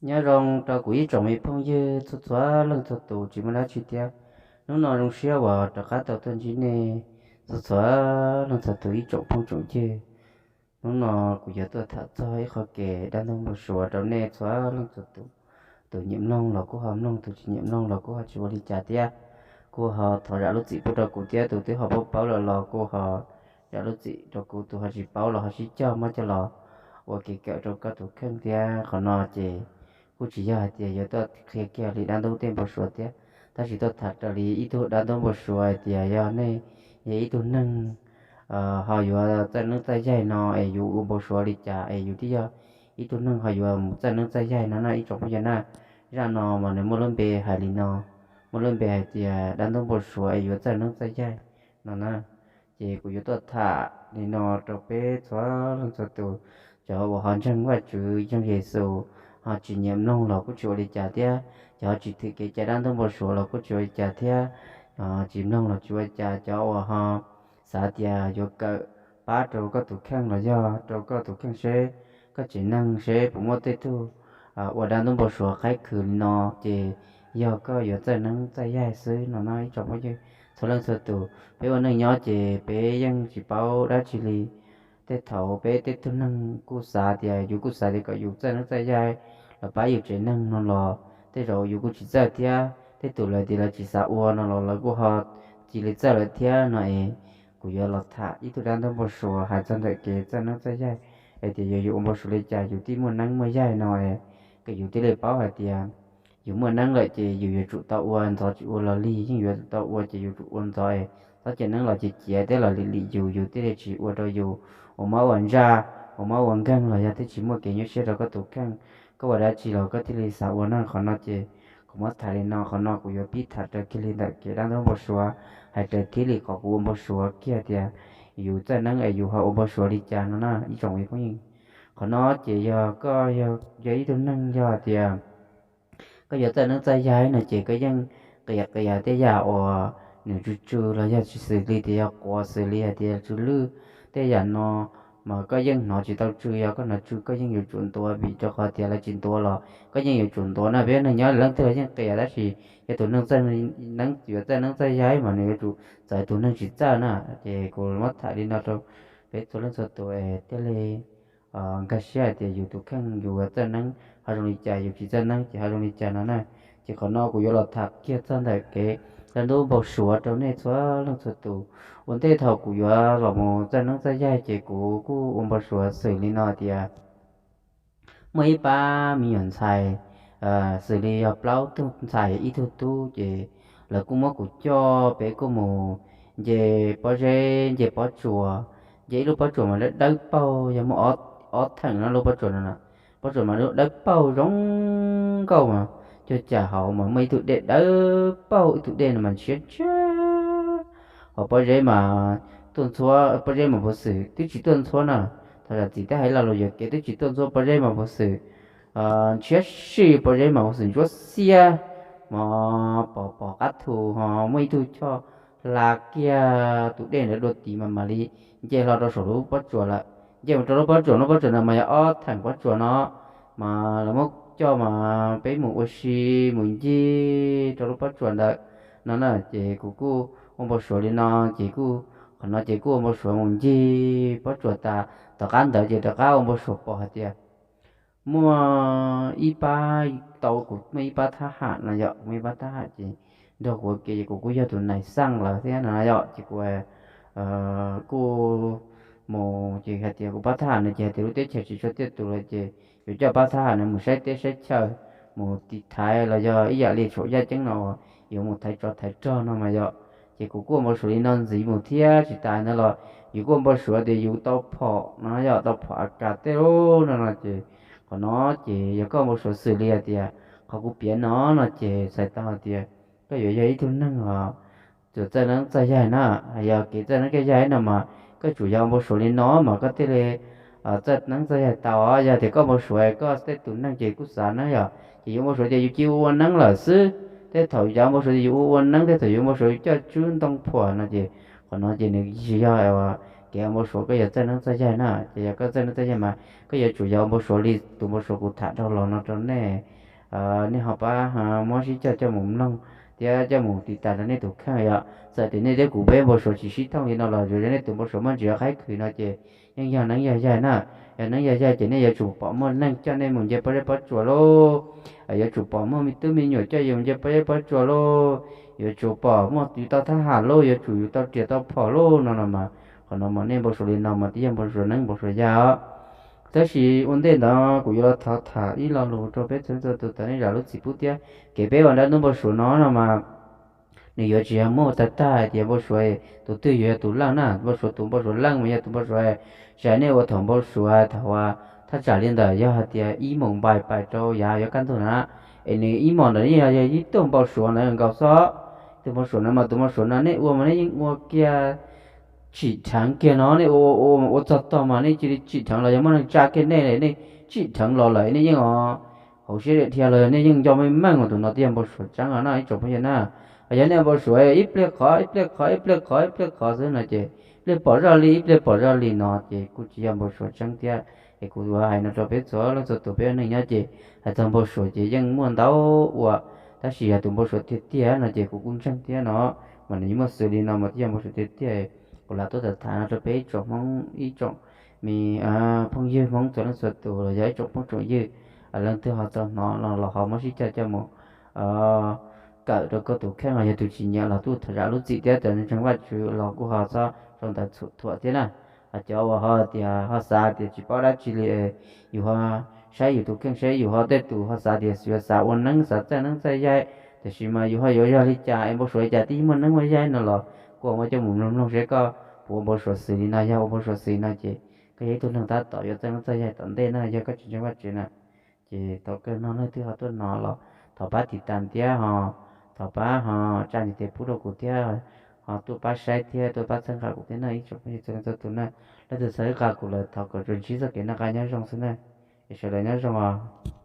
Nyob zoo rau kuv ib tsoom me phooj ywg txhua txhua leej txhua tus tsis muaj dab tsi thiab. Hnub no zoo siab uas rov qab tau tuaj ntsib nej txhua txhua leej txhua tus ib tsoom phooj tsoom ywg. Hnub no kuv yuav tuaj tham txog ib qho kev dab ntub npau suav rau nej txhua leej txhua tus. Tus nyiam mloog los kuj ho mloog, tus tsis nyiam mloog los kuj ho tsis ua li cas thiab. Kuj ho thov zam lub txim pub rau kuv thiab, tus twb ho paub paub lawm los kuj ho zam lub txim rau kuv, tus ho tsis paub los ho sib cog muab coj los ua kev kawm rau koj tus kheej thiab. Qhov no ces kuj tsis yog hais tias yuav tuaj qhia kiag li dab ntub tej npau suav thiab, tab sis tuaj tham raws li ib tug dab ntub npau suav hais tias yog nej yog ib tug neeg ho yuav txawj neeb txawj yaig no es yus ua npau suav li cas es yus thiaj yog ib tug neeg ho yuav mus txawj neeb txawj yaig no na ib tsoom phooj ywg na. Zaj no mas nws muaj lub npe hais li no, muaj lub npe hais tias dab ntub npau suav es yuav txawj neeb txawj yaig no na. Ces kuv yuav tuaj tham li no rau peb txhua leej txhua tus, cov uas ho ntseeg Vajtswv ntseeg Yexus ho tsis nyiam mloog los kuj tsis ua li cas thiab, cov ho tsis thwm kev cai dab ntub npau suav los kuj tsis ua li cas thiab, tsis mloog los tsis ua li cas, cov uas ho xav tias yuav kawm pab rau koj tus kheej los yog rau koj tus kheej seb koj tsev neeg seb puas muaj tej tug ua dab ntub npau suav qhaib khwv li no, ces yog koj yuav txawj neeb txawj yaig xwb no na ib tsoom phooj ywg txhua leej txhua tus. Peb ua neej nyob ces peb yeej tsis paub dab tsi li. Tej thaum peb tej tug neeg kuj xav tias yus kuj xav tias kom yus txawj neeb txawj yaig los pab yus tsev neeg no los tej zaum yus kuj tsis txawj thiab, tej tus lawv tias lawv tsis xav ua no los lawv kuj ho cia li txawj lawm thiab no es. Kuv yuav los tham ib tug dab ntub npau suav hais txog ntawm kev txawj neeb txawj yaig, es tias yog yus ua npau suav li cas yus thiaj muaj neeb muaj yaig no es, kom yus thiaj li paub hais tias yus muaj neeb lawm ces yus yuav tsum tau ua, ntxov tsis ua los lig, yeej yuav tau ua ces yus tsum ua ntxov es txhob cia neeb los cia ciav thiab los lim lim yus, yus thiaj li tsis ua rau yus ua mob ua ntsaj, ua mob ua nkeeg los yog thiaj tsis muaj kev nyuaj siab rau koj tus kheej. Koj ua dab tsi los koj thiaj li xav ua na. Qhov no ces kuv muab tham li no, qhov no kuv yuav pib tham raws kiag li ntawm kev dab ntub npau suav, hais raws thiab li qhov kuv ua npau suav kiag tias yus txawj neeb es yus ho ua npau suav li cas no na ib tsoom me phooj ywg. Qhov no ces yog koj yog ib tug neeg yog tias koj yuav txawj neeb txawj yaig no ces koj yeej qias qias tej yam uas nws tsw tsw los yog tsis xws li tias yog quav xws li hais tias tsw lwj tej yam no, mas koj yeej hnov tsis tau tsw, yog koj hnov tsw koj yeej yuav tsum ntuav vim rau qhov tias lawv tsis ntuav los koj yeej yuav tsum ntuav na. Peb neeg nyob leej twg los yeej qias, tab sis yog tus neeg txawj neeb, yuav txawj neeb txawj yaig mas nws yuav tsum txawv tus neeg tsis txawj na. Ces kuv muab tham li no rau peb txhua leej txhua tus es thiaj li nkag siab hais tias yus tus kheej yus txawj neeb ho zoo li cas, yus tsis txawj neeb ces ho zoo li cas no na. Ces qhov no kuv yuav los tham kiag txog ntawm kev dab ntub npau suav rau nej txhua leej txhua tus. Ua ntej thaum kuv yuav los mus txawj neeb txawj yaig ces kuv kuj ua npau suav xws li no tias muaj ib pab me nyuam ntxhais, xws li yog plaub tug ntxhais ib tug tub, ces lawv kuj muab kuv coj peb kuj mus nce pob zeb nce pob tsuas. Nce ib lub pob tsuas mas dawb dawb paug, yog muaj ob theem no lub pob tsuas no, pob tsuas mas dawb paug zoo nkauj mas cuag cas hauv mas muaj ib tug dej dawb paug, ib tug dej no mas ntshiab ntshiab. Hos pob zeb mas tuaj ntxhuab pob zeb mas puv xwm twb tsis tuaj ntxhuab na. Thov zam txim thiab hais lo lus yuam kev, twb tsis tuaj ntxhuab pob zeb mas puv xwm ntshiab si, pob zeb mas puv xwm ntsuab xiab, mas pom pom qab thu ho muaj ib tug choj hla kiag tus dej ntawd dua tid mas mam li nce hlo rau saum lub pob tsuas lawm. Nce mus rau lub pob tsuas, lub pob tsuas ntawd mas yog ob theem pob tsuas no, mas lawv muab coj mas peb mus ua si mus ncig rau lub pob tsuas ntawd no na. Ces kuv kuj ua npau suav li no, ces kuj qhov no ces kuj ua npau suav mus ncig pob tsuas tas, tom qab ntawd ces rov qab ua npau suav pom hais tias muaj ib pab, tau kuv muaj ib pab thab ham no yom, kuv muaj ib pab thab ham ces nrog kuv ua ke ces kuv kuj yog tus nais xaj lawv thiab no yom. Ces kuv kuj mus ces hais tias kuv pab thab ham no ces hais tias lub teb chaws tsis tshua tiaj tus lawm ces yuav coj pab thab ham no mus saib teb saib chaw, mus tiv thaiv los yog ib yam li tshaum yaj ceeb no yuav mus thaiv tsov thaiv rog no mas yom. Ces kuv kuj ua npau suav li no ntxiv mus thiab, tsis tas ntawd los yus kuj ua npau suav tias yus tau phom no yom, tau phom a kas tej lub no no ces qhov no ces yog koj ua npau suav xws li hais tias qhov kuv piav no no ces txhais tau hais tias koj yuav yog ib tug neeg os, txawj neeb txawj yaig na. Yog kev txawj neeb txawj yaig no mas koj tsum yog ua npau suav li no mas koj thiaj li txawj neeb txawj yaig tau. Yog tias koj npau suav koj tej tus neeg ces kuj xav neeb yom, ces yus npau suav ces yus cia ua ua neeb lawm xwb. Tej thaum yus ua npau suav ces yus ua ua neeb, tej thaum yus ua npau suav yus coj tswb ntoo phuam no ces qhov no ces nws tsis yog kev ua npau suav koj yog txawj neeb txawj yaig na, ces yog koj txawj neeb txawj yaig mas koj yuav tsum yog ua npau suav li tus npau suav kuv tham dhau los no rau nej. Nej ho pab muab sib cog coj mus mloog thiab coj mus tiv tas rau nej tus kheej yom. Txawm tias nej thiab kuv peb npau suav tsis sib thooj li no los yog nej tus npau suav muaj ntsis qaib khwv no ces yeej yog neeb yog yaig na. Yog neeb yog yaig ces nej yuav tsum pom muaj neeg coj nej mus nce pob zeb pob tsuas lauj, yuav tsum pom muaj me tub me nyuam coj yus mus nce pob zeb pob tsuas lauj, yuav tsum pom muaj yus tau thab ham lauj, yuav tsum yus tau riam tau phom lauj no no mas, qhov no mas nej npau suav li no mas twb yog npau suav neeb npau suav yaig os. Tab sis ua ntej ntawd kuv yuav los thov tham ib lo lus rau peb txhua txhua tus tau nej zam lub txim pub thiab. Kev peb ua dab ntub npau suav no no mas nws yuav tsis yog muaj tag tag hais tias npau suav tus twg yuav yog tus leej na, npau suav tus npau suav leej mas yog tus npau suav. Tsis hais nej ua thaum npau suav thaum uas thaj tsam li ntawm yog hais tias ib moos npais pais rau yav yuav kaj ntug na, es nws ib moos ntawd yeej yog ib tug npau suav ntawd nkaus xwb. Tus npau suav no mas tus npau suav no nej ua mas nej yeej ua kiag tsim dheev kiag no, nej ua ua txog tog mas nej cia li tsim dheev los yog muaj neeg tsa kiag nej, nej tsim dheev los lawm nej yeej hauv siab dhia los yog nej yeej nco meej meej mas tus no twb yog npau suav tseeb os na ib tsoom phooj ywg na. Yog nej npau suav ib pliag qhov ib pliag qhov ib pliag qhov ib pliag qhov xwb no ces ib pliag pom zoj li ib pliag pom zoj li no ces kuj tsis yog npau suav tseeb thiab. Es kuv yuav hais no rau peb txhua leej txhua tus peb ua neej nyob ces hais txog npau suav ces yeej muaj ntau ua, tab sis yog tus npau suav tiag tiag no ces kuv kuj ntseeg thiab no, mas nws yeej muaj xws li no mas twb yog npau suav tiag tiag. Kuv lam tuaj tham tham no rau peb ib tsoom Hmoob ib tsoom me phooj ywg Hmoob txhua leej txhua tus los yog ib tsoom phooj tsoom ywg, leej twg ho tau hnov no los ho muab sib cog coj mus kawm rau koj tus kheej los yog tus tsis nyiam los tuaj thov zam lub txim thiab tus ntseeg Vajtswv los kuj ho txhob sau ntawv txhuam thuam thiab na. Cov uas ho tias ho xav tias tsis paub dab tsi li, yus ho saib yus tus kheej seb yus ho tej tus ho xav tias yuav xav ua neeb xav txawj neeb txawj yaig, tiam sis mas yus ho yuav yog li cas es npau suav li cas twb muaj neeb muaj yaig no los kuj muab coj mus mloog mloog seb koj puas ua npau suav xws li no. Yog ua npau suav xws li no ces koj yog ib tug neeg tab tom yuav txawj neeb txawj yaig tom ntej na yog koj tsis ntseeg Vajtswv na. Ces thov kawg no leej twg ho tuaj hnov los thov pab tiv tas thiab ho, thov pab ho tsa ntiv tes pub rau kuv thiab ho tuaj pab saib thiab tuaj pab txhawb nqa kuv thiab na ib tsoom phooj ywg txhua leej txhua tus na. Leej twg txhawb nqa kuv lawm thov kom tsuas ntsib txoj kev noj qab nyob zoo xwb na. Es sawv daws nyob zoo os.